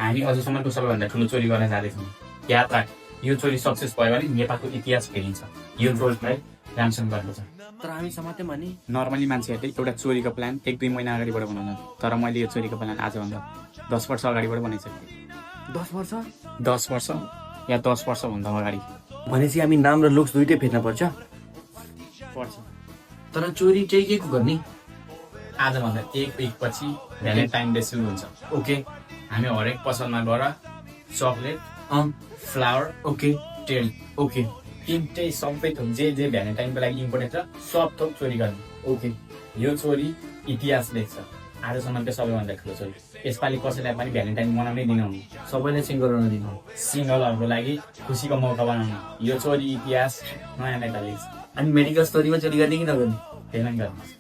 हामी अझसम्मको सबैभन्दा ठुलो चोरी गर्न जाँदैछौँ। यात्रा यो चोरी सक्सेस भयो भने नेपालको इतिहास फेरिन्छ। यो चोरीलाई राम्रोसँग गर्नुपर्छ। तर हामी समात्यौँ भने नर्मली मान्छेहरूले एउटा चोरीको प्लान 1-2 महिना अगाडिबाट बनाउँछन्, तर मैले यो चोरीको प्लान आजभन्दा 10 वर्ष अगाडिबाट बनाइसकेँ। 10 वर्ष 10 वर्ष या 10 वर्षभन्दा अगाडि भनेपछि हामी नाम र लुक्स दुइटै फेर्न पर्छ। तर चोरी चाहिँ के को गर्ने? आजभन्दा 1 विक पछि भ्यालेन्टाइन डे सुरु हुन्छ। ओके हामी हरेक पसलमा गएर चकलेट, फ्लावर, ओके तेल, ओके तिनटै सबै थोक जे भ्यालेन्टाइनको लागि इम्पोर्टेन्ट छ सब थोक चोरी गर्ने। ओके यो चोरी इतिहास लेख्छ। आजसम्मको सबैभन्दा ठुलो चोरी। यसपालि कसैलाई पनि भ्यालेन्टाइन मनाउनै दिनुहुन्न। सबैलाई सिङ्गल रहन दिनु। सिङ्गलहरूको लागि खुसीको मौका बनाउनु। यो चोरी इतिहास नयाँ लेख्छ। अनि मेडिकल स्टोरीमा चोरी गर्ने कि नगर्ने? त्यसलाई गर्नुहोस्।